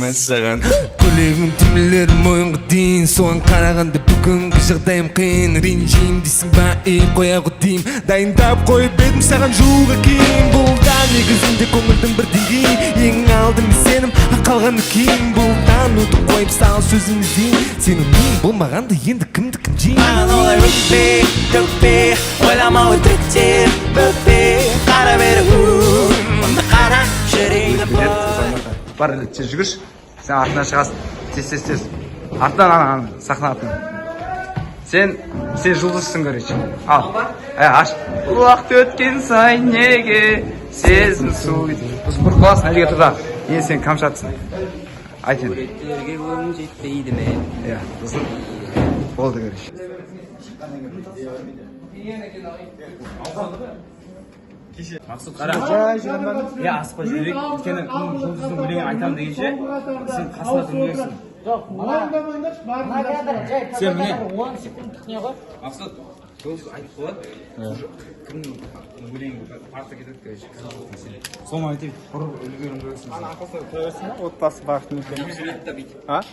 Мәссаған, көйлегің түймелері мойынға дейін. Соған қарағанда бүгінгі жағдайым қиын. Ренжеймін дейсің ба? Ей, қоя ғой деймін. Дайындап қойып едім саған жууға киім. Бұл да негізінде көңілдің бір деңгейі. Ең алдымен сенім, а қалғаны кейін. Бұл тануды қойып сал сөзіңе зейін. Сенің миың болмағанда енді кімдікін жеймін? Маған олай өкпе, төкпе, ойлама өтірікте, бөкпе. Қара бері, мұнда қара, жүрегіңді бой. Бар, тез жүгірші. Сен артынан шығасың. Тез, тез, тез. Артынан, ана, ана, сахна артынан. Сен жұлдызсың, короче. Ал. Ә, аш. Уақыт өткен сайын неге сезім суиды. Сосын бұрып қаласың, әлге тұр да. Енді сен Камшатсың. Айт енді. Суреттерге көңіл жетпейді ме? Иә, сосын болды, короче. Мақсұт, қара. Иә, асықпай жүрейік, өйткені кім жұлдыздың өлеңін айтамын дегенше, сен қасында тұру керексің. Жоқ, уайымдамаңдаршы, барыңдар. Сен міне. 10 секундтық не ғой? Мақсұт, жұлдыз айтып болады, уже кімнің өлеңі парта кетеді, короче. Сол моментте бұрып үлгеруің керексің. Тұра берсін ба? Отбасы бақытты екен. А?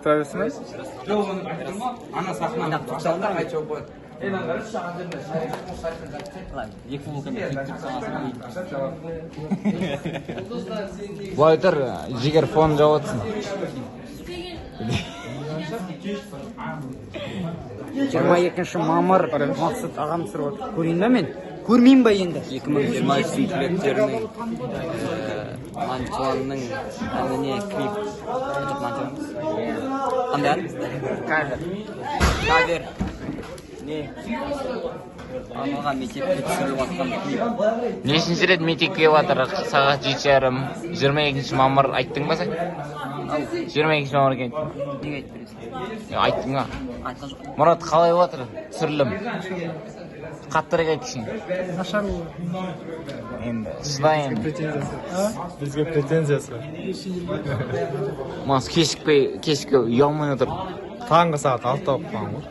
Тұра берсін ба? Жоқ, оны айтып тұрмын ғой, ана сахнаны тоқталды, айтып қояды. Ей, мынаны қарашы, ана жерде Екі футболкамен киіп саласың. Былай тұр, Жігер, фон жауып отырсың. 22 мамыр, Мақсұт ағам түсіріп отыр. Көрейін ба мен? Көрмеймін ба енді? 2023 түлектерінің Манчуанның әніне клип. Жоқ, Манчуан емес. Қандай ән? Кавер. Кавер. Не? Арналған мектепте түсіріліп жатқан клип. Нешінші рет мектепке келіп жатыр, сағат 7:30, 22 мамыр айттың ба сен? 22 мамыр екен. Неге айтып бересің? Айттың ба? Айтқан жоқ. Мұрат, қалай болып жатыр түсірілім? Қаттырақ айт кішкене. Нашар болды. Енді шыдай енді. Бізге претензиясы бар. Мас кешікпей, кешкі ұялмай отыр. Таңғы сағат 6-да болып қалған ғой.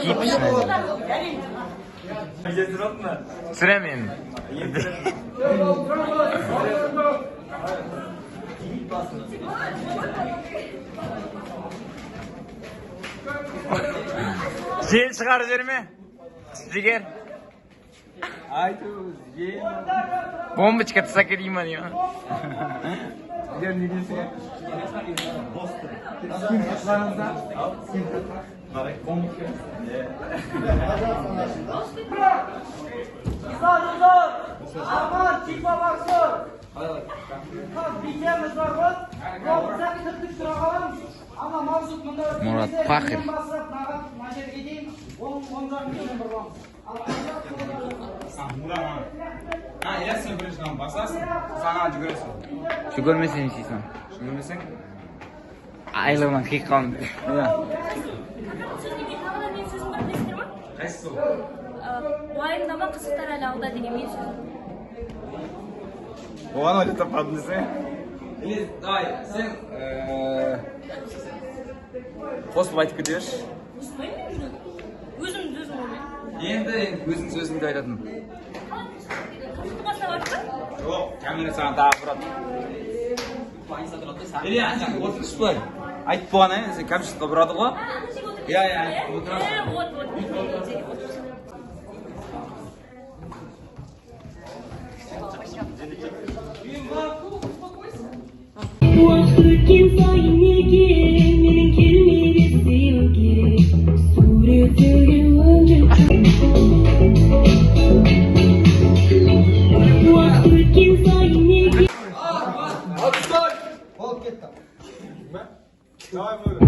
Кипиш. Түсіремін енді. Жел шығарып жіберме, Жігер. Айту, жел. Бомбочка тастап кетейін ба деймін. Жігер, не дейсің? Мұрат Пахыр. А, иә, сен бірінші мынаны басасың, саған жүгіресің. Жүгірмесең не істейсің? Жүгірмесең? Айлығынан қиып қаламын. Иә. Тағы да менің сөзім бар, білесіздер ма? Қайсысы ол? Уайымдама, қызықтар әлі алда деген менің сөзім. Оған ойлап таппадым десең. Или давай, сен қосылып айтып кете берші. Қоспаймын мен, өзім өзім ғой мен. Енді өзің сөзіңді айтатын. Компьютер басына барып па? Жоқ, камера саған тағы бұрады. Или ана жерге отыршы былай. Айтып болғаннан кейін сен компьютерға бұрады ғой. Ана жерге отырып. Иә, иә, отырасың. Вот, вот, жерге отырып. Уақыт өткен сайын неге менің келмейді сүюге, суреттелген өңір. Уақыт өткен сайын неге. Болып кетті. Давай, Мұрат.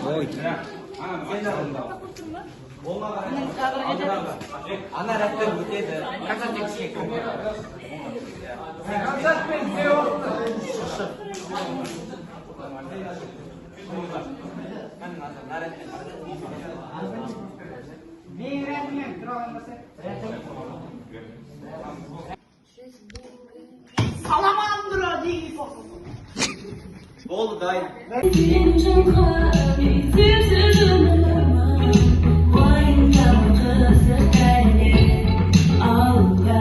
Ой. Ана рәттер өтеді. Болды, дайын. Сен жанға мектепсіз өмір бар ма? Уайымдама, қызық әлі алда.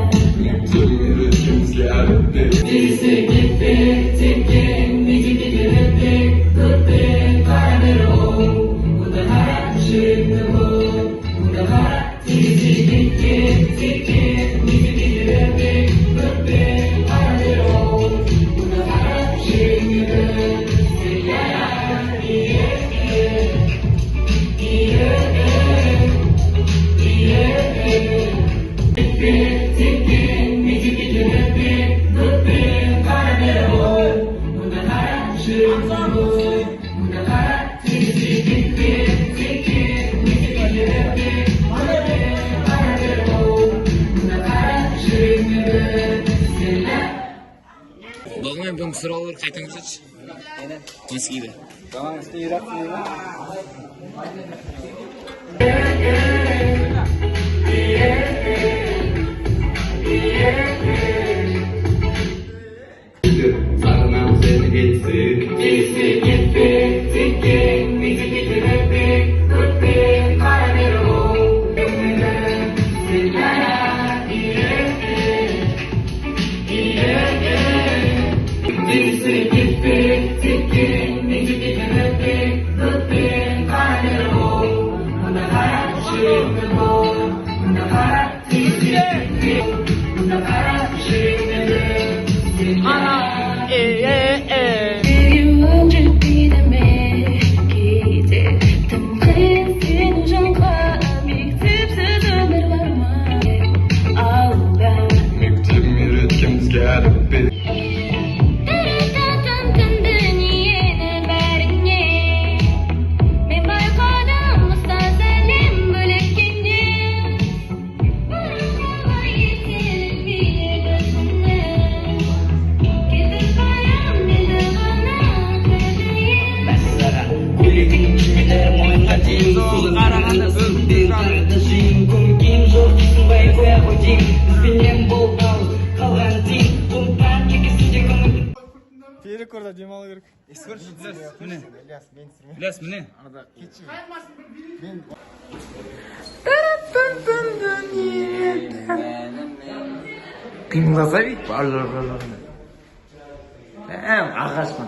Бағмай, бүгін сұрау керек, қайтадан көрсетші. Носкиді. Кейде тым қиын сен жанға мектепсіз өмір бар ма? Алда. Мектебім үйреткен бізге әліппе. Тарататын дүниені бәріне мен байқадым, ұстаз әлем бөлеккеннен. Бұрынғылай ертелінбейді күнім. Кетіп барам енді ғана күтейін. Перекурда демалу керек. Міне. Ілияс, міне. Қимылдаса бүйтіп ар жақ. Ағашпен.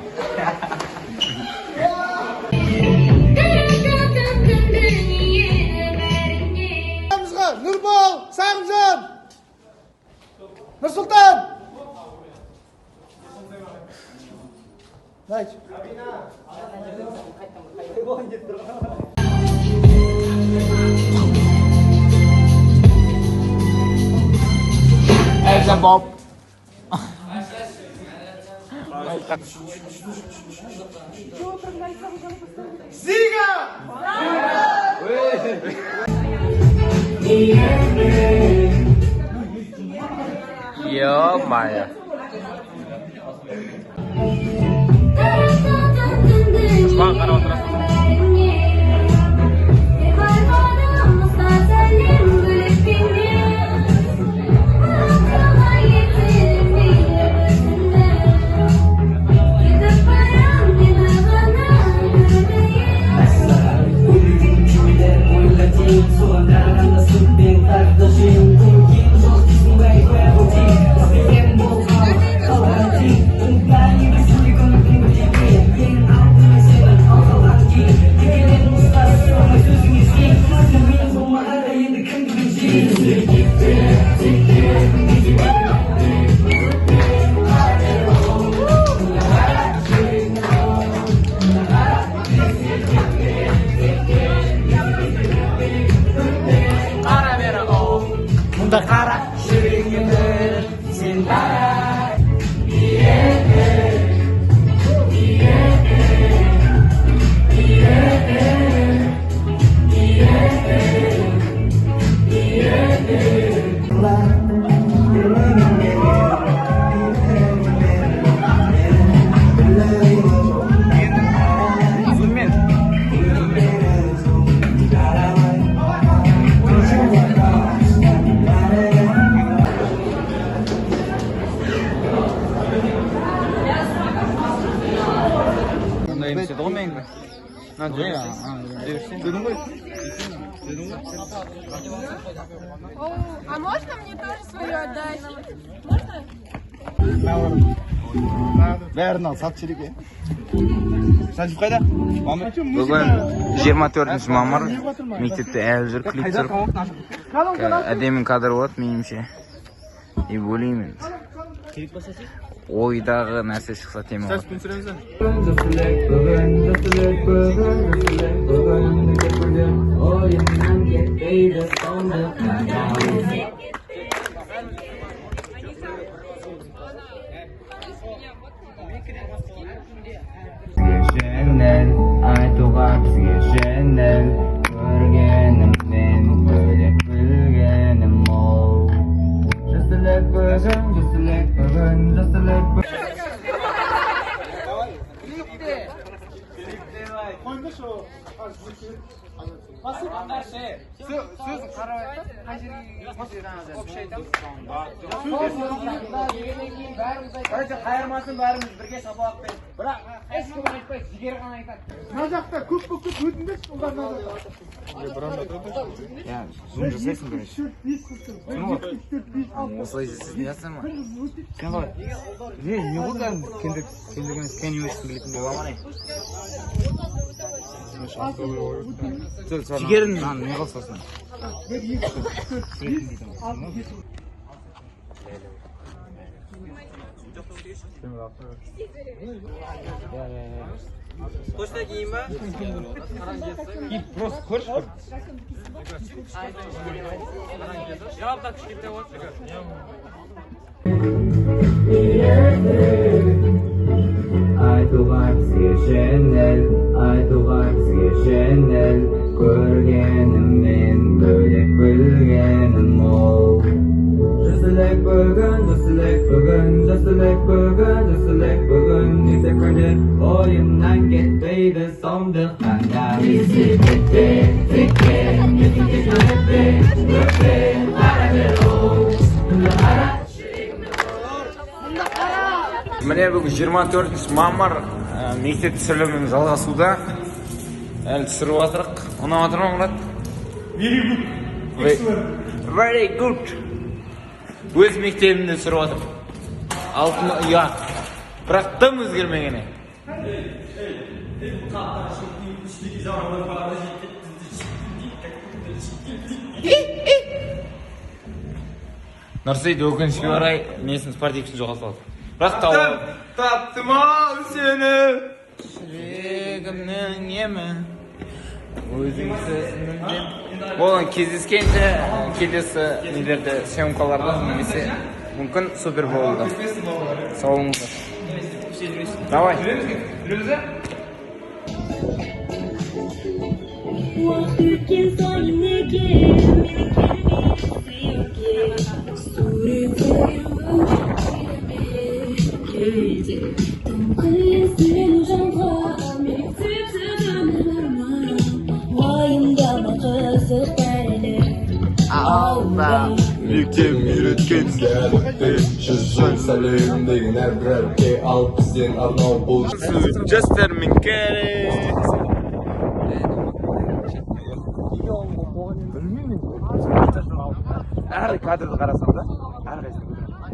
Тарататын дүниені бәріне. Нұрбол, Сағымжан, Нұрсұлтан. Дайте. Ё-моё. Тарататын дүниені бәріне мен байқадым, ұстаз әлем бөлеккеннен. Бұрынғылай ертелінбейді күнім. Кетіп барам енді ғана күтейін. Сен бара. Дедің ғой. А можно мне тоже свою отдать? Можно? Бәрін ал, сат жерге. Сәліп қайда? Бүгін 24 мамыр, мектепте әлі жүр, клип түсіріп. Әдемі кадр болады меніңше. Деп ойлаймын енді. Ойдағы нәрсе шықса тема болады. Жеңіл айтуға бізге жеңіл, көргенімнен бөлек білгенім мол. Жүз тілек бүгін, жүз тілек бүгін, жүз тілек бүгін. Сөзін қарап айтса, қай жерге общий айтамыз. Короче, қайырмасын бәріміз бірге шапалақпен. Бірақ ешкім айтпайды, Жігер ғана айтады. Мына жақта көп болып кетіп өтіңдерші, ұлдар мына жақта. Я, зум жасайсың, короче. 3, 4, 5 қыз тұр. 1, 2, 3, 4, 5, 6. Осылай жасайсың, ясың ма? Сен қалай? Не болды кәдімгі? Кендік, кендік емес, Кенни Уэсттің білетін бола ма не? Жігерін аны не қылып сосын? 1, 2, 3, 4, 5, 6, 7. Точно кейін ба? Просто көрші бір. Айтуға бізге жеңіл, айтуға бізге жеңіл, көргенімнен бөлек білгенім мол. Жүз тілек бүгін, жүз тілек бүгін, жүз тілек бүгін, жүз тілек бүгін, десе күнде ойымнан кетпейді сондықтан да. Міне бүгін 24 мамыр, мектеп түсірілімінің жалғасуда. Әлі түсіріп жатырық. Ұнап жатыр ма, Мұрат? Very good. Very good. Өз мектебімде түсіріп жатыр. Алтын ұя. Бірақ тым өзгермеген. Нұрсейіт өкінішке орай несін, спортивкісін жоғалтып алды. Бірақ тауып Таптым ау сені. Жүрегімнің емі өзіңсіз мүлдем. Одан кездескенше келесі нелерде, съемкаларда немесе мүмкін суперболда. Сау болыңыздар. Давай. Уақыт өткен сайын неге менің келмей сүйуге, суреттерім кейде тым қиын сену жанға, мектепсіз өмір бар ма? Уайымдама, қызық әлі алда. Мектеп үйреткен әліппе, жүз жыл сәлем деген әрбір әріпке, ал бізден арнау бұл Жастармен керек. Әр кадрды қарасам да, әрқайсысын көтеремін.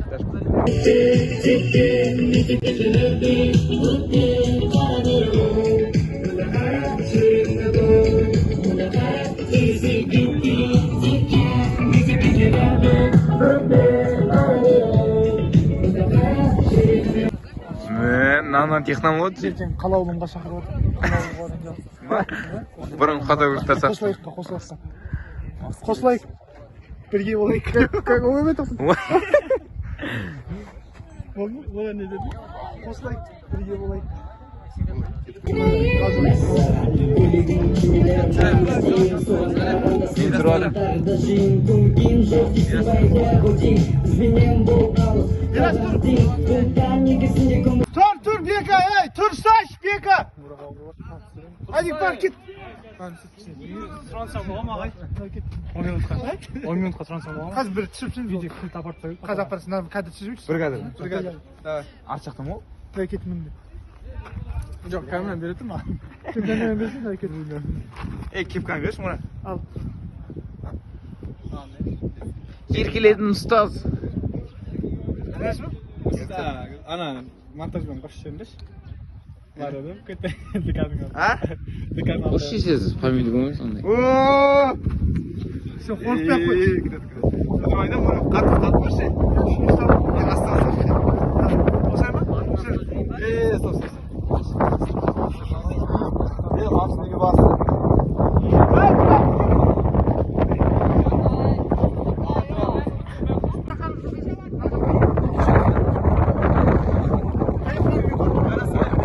Мынаны технология. Ертең Қалаулымға шақырып отыр. Қалаулымға. Бұрын фотографтар сияқты. Қосылайық па, қосылайық. Қосылайық. Бірге болайық. Как ойбай тоқтат. Болды ма? Олар не деді? Қосылайық, бірге болайық. Тұр, тұр, Бека, ей, тұрсайш, Бека! Адик, бар, кет. Сұрансам бола ма, ағай? 10 минутқа. 10 минутқа сұрансам бола ма? Қазір бір түсіп сен видео апарып тастайық. Қазір апарасың, мына кадр түсірейікші. Бір кадр. Бір кадр. Давай. Арт жақта ма ол? Давай, кет, мінде. Жоқ, камераны бере тұр маған. Сен камераны берсең, әрекет. Ей, кепканы берші, Мұрат. Ал. Еркеледің ұстаз. Ана монтажбен қосып жіберіңдерші. Бар еді, кетті. Деканның алды. А? Деканның алды. Осы шешесіз, фамилия болмай сондай. О! Сен қорықпай ақ қой. Давай, да, Мұрат, қатты қатты баршы. Осылай ма? Е, стоп, стоп. Е, мамсы неге басты?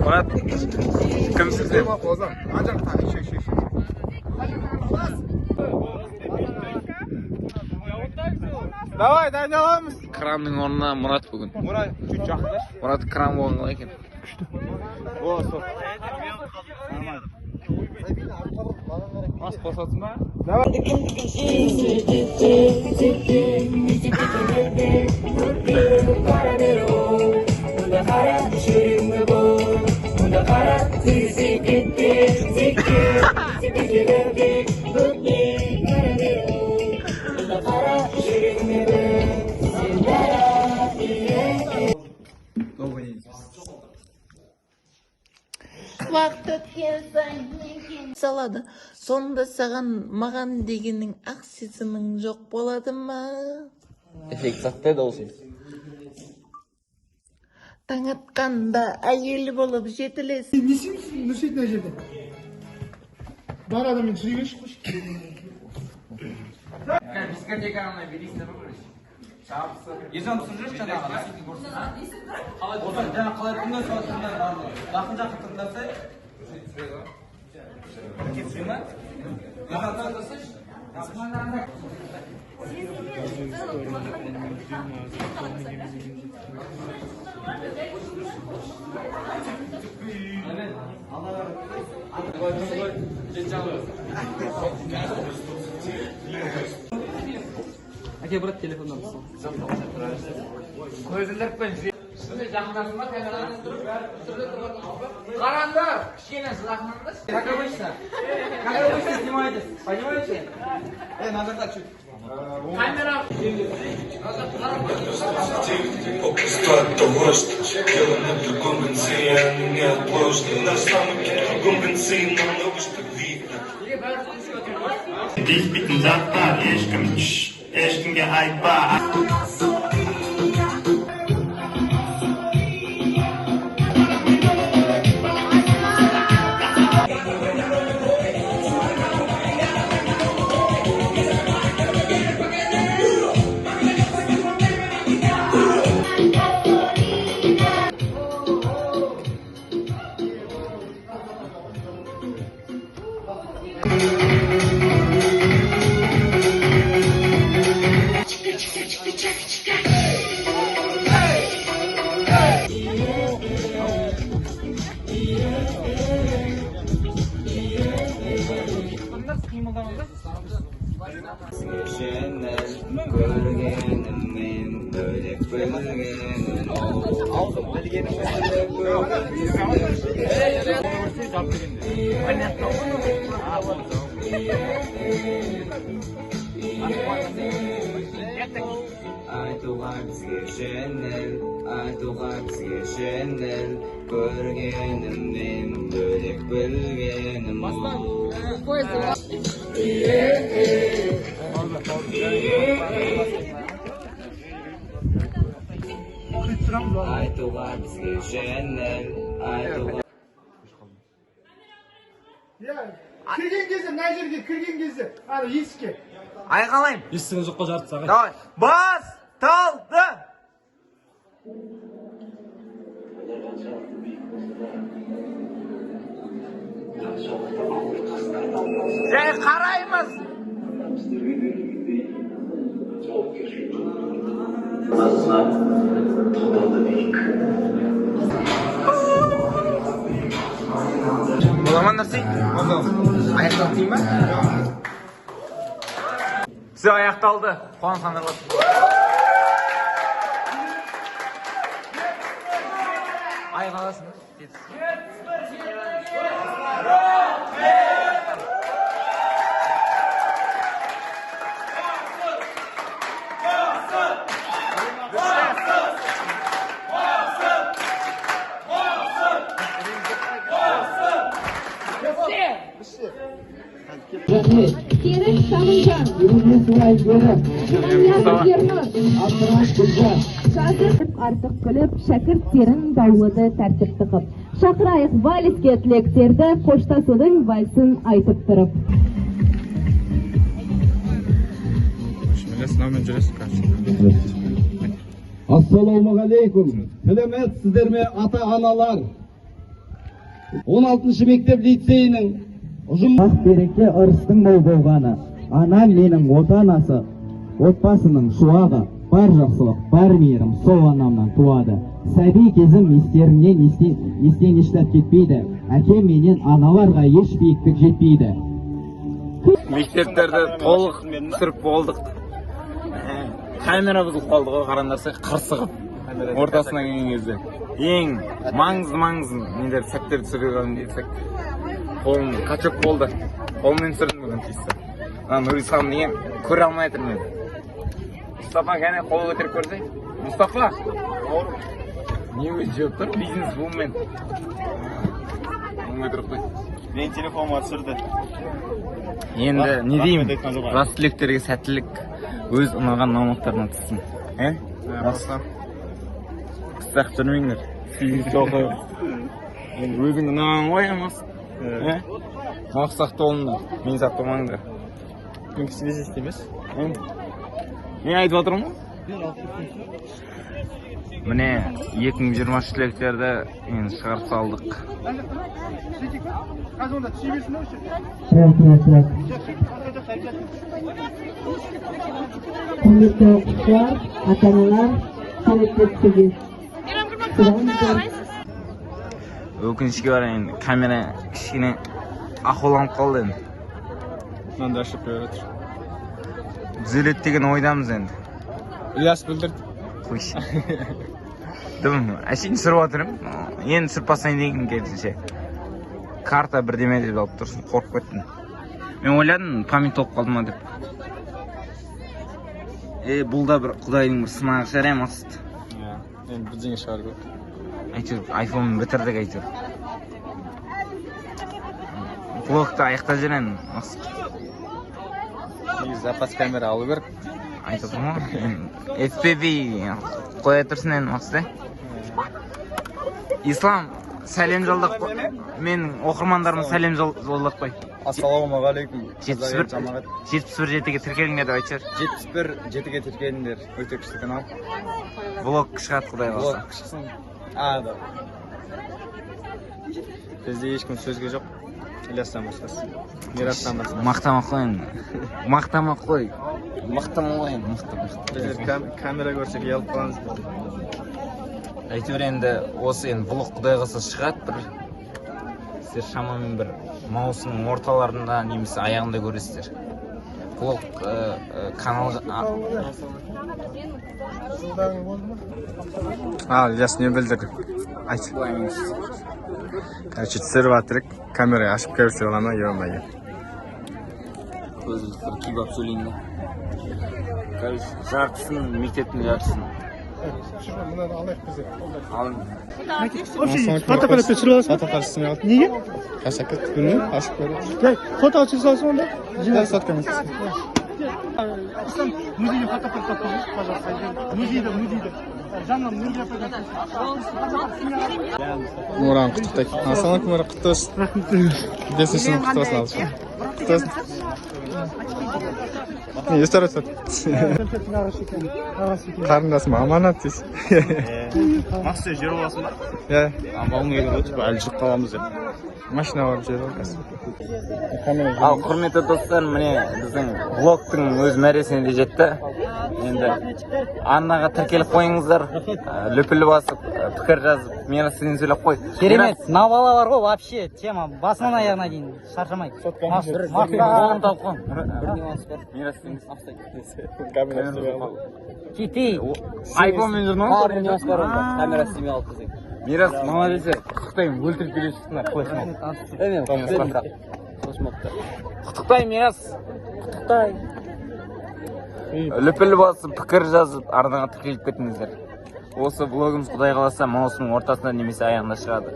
Мұрат, кімсің сен? Давай, дайындаламыз. Кранның орнына Мұрат бүгін. Мұрат, чуть жақындашы. Мұрат кран болған қалай екен? О, стоп. Бас қосасың ба? Уақыт өткен сайын салады. Сонда саған маған дегенің ақ сезімің жоқ болады ма? Эффект сақтайды ол сен. Таң атқанда әйел болып жетілесің. Не істейміз? Нұрсейіт мына жерде. Бар адаммен түсіре берші, қойшы. Дискотеканы билейсіңдер ма, короче? Ержан түсіріп жүрші жаңағы, насыйдың көрсін. Қалай отыр, жаңа қалай тыңдар, солай тыңдар барлығы. Жақын жақын тыңдарсай. Түсіре ма? Жақын тыңдарсайшы. Әке, брат, телефоннан ұстал. Көзілдіріп Сізді жақындасың ба, камерадан тұрып, қараңдар, кішкене жақындаңдаршы. Как обычно. Как обычно снимаетесь, понимаете? Назарда чуть. Камера. Общество от того, что дело на другом конце, и оно неотложно. На самом другом конце, и намного что видно. Тиіспейтін заттар ешкім, ешкімге айтпа. Көргеніммен бөлек білгенім Айтуға бізге жеңіл, айтуға бізге жеңіл, көргенімнен бөлек білгенім. Айтуға бізге жеңіл, айтуға. Кірген кезде, мына жерге кірген кезде, ана есікке. Айқалайым. Естіген жоқ қой жарты сағат. Давай. Басталды. Жай қараймыз. Бола ма, Нұрсей? Аяқталды дейін ба? Все, аяқталды. Қуанған болсын. Ай қаласың. 71 Ахмет, Серік Сағынжан, Юнесова Әйгерім, Жұманязов Ернұр, Абдыраш Гүлжан, Жазып артық күліп, шәкірттерін баулыды тәртіпті қып. Шақырайық вальске түлектерді, қоштасудың вальсін айтып тұрып. Ассалаумағалейкум. Сәлеметсіздер ме, ата-аналар? 16-шы мектеп лицейінің ұжым Ақ береке ырыстың мол болғаны, анам менің отанасы, отбасының шуағы, бар жақсылық, бар мейірім сол анамнан туады. Сәби кезім естерімнен естен ештап кетпейді. Әкем менен аналарға еш биіктік жетпейді. Мектептерді толық түсіріп болдық. Камера бұзылып қалды ғой, қараңдарса, қырсығып. Ортасына келген кезде. Ең маңызды нелер сәттер түсірген десек. Қолым качок болды. Қолыммен түсірдім бүгін чисто. Ана Нұрислам деген көре алмай жатырмын мен. Мұстафа кәне қол көтеріп көрсе. Мұстафа. Не өз жеп тұр? Бизнес буммен. Қолын көтеріп қой. Мен телефоныма түсірді. Енді не деймін? Жас түлектерге сәттілік, өз ұнаған мамандықтарына түссін. Қыстақ жүрмеңдер. Сегізінші оқы. Енді өзің ұнаған ғой емес. Мақсат болыңдар, мен сатып болмаңдар. Мен кісі емес. Мен айтып отырмын ғой. Міне 2023 түлектерді енді шығарып салдық. Құрметті оқушылар, ата-аналар, суретке түсуге. Өкінішке орай енді камера кішкене ақауланып қалды енді. Мынандай ашып қоя жатыр. Түзеледі деген ойдамыз енді. Ильяс білдірді. Қойшы. Дым, әшейін түсіріп жатырмын. Енді түсіріп бастайын деген керісінше. Карта бірдеме деп алып тұрсын, қорқып кеттім. Мен ойладым, память толып қалды ма деп. Бұл да бір құдайдың бір сынағы шығар, Мақсат. Иә, енді бірдеңе шығару керек. Әйтеуір айфон бітірдік әйтеуір. Блогты аяқтап жіберемін, Мақсат. Негізі запас камера алу керек. Айтып отырмын ғой. FPV қоя тұрсын енді, Мақсат. Ислам, сәлем жолдап қой. Менің оқырмандарыма сәлем жолдап қой. Ассалаумағалейкум. 71 жетіге тіркеліңдер деп айтшы. 71 жетіге тіркеліңдер. Өте күшті канал. Влог шығады, құдай қаласа. Влог шықсын. Да. Бізде ешкім сөзге жоқ. Ильястан басқасы. Мирастан басқасы. Мақтама қой енді. Мақтама қой. Мақтама қой енді, мақтама. Біздер камера көрсек ұялып қаламыз. Әйтеуір енді осы енді влог құдай қаласа шығады бір. Сіздер шамамен бір маусымның орталарында немесе аяғында көресіздер. Влог канал. Ильяс не білдірді? Айт. Короче, түсіріп жатырық. Камера ашып көрсе бола ма, ё-моё. Көзімді бір киіп алып сөйлейін да. Короче, жартысын, мектептің жартысын. Мынаны алайық бізде. Алың. Фотоаппаратпен түсіріп аласың ба? Фотоаппарат түсірмей қалды. Неге? Қашап кетті, білмеймін, ашып көріп. Жай, фото түсіре саласың онда? Да, соткамен. Ислам, музейде фотоаппарат тауып қойыңызшы, пожалуйста. Музейде, музейде. Жанна, музейде фотоаппарат. Нұран құттықтайық. Ассалаумағалейкум, Нұран, құтты болсын. Рахмет. Бесінші сынып құтты болсын, алшы. Құтты болсын. Не, естер өтіп. Қарындасым аманат дейсің. Мақсат, жер аласың ба? Иә. Амалың егер өтіп, әлі жүріп қаламыз деп. Машина барып жер ал қазір. Ал, құрметті достар, міне біздің влогтың өз мәресіне де жетті. Енді арнаға тіркеліп қойыңыздар, лүпіл басып, пікір жазып, Мирас сенен сөйлеп қой. Керемет, мына бала бар ғой, вообще тема басынан аяғына дейін шаршамайды. Қолын тауып қой. Мирас сен. Кетей. Айфонмен жүрмін ғой. Камера істемей қалды десең. Мирас, молодец, құттықтаймын, өлтіріп келе шықтыңдар, флешмоб. Мен құттықтаймын бірақ. Флешмобты. Құттықтаймын, Мирас. Құттықтаймын. Лүпіл басып, пікір жазып, арнаға тіркеліп кетіңіздер. Осы влогымыз құдай қаласа маусымның ортасында немесе аяғында шығады.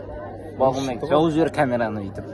Балғынбек, жауып жібер камераны өйтіп.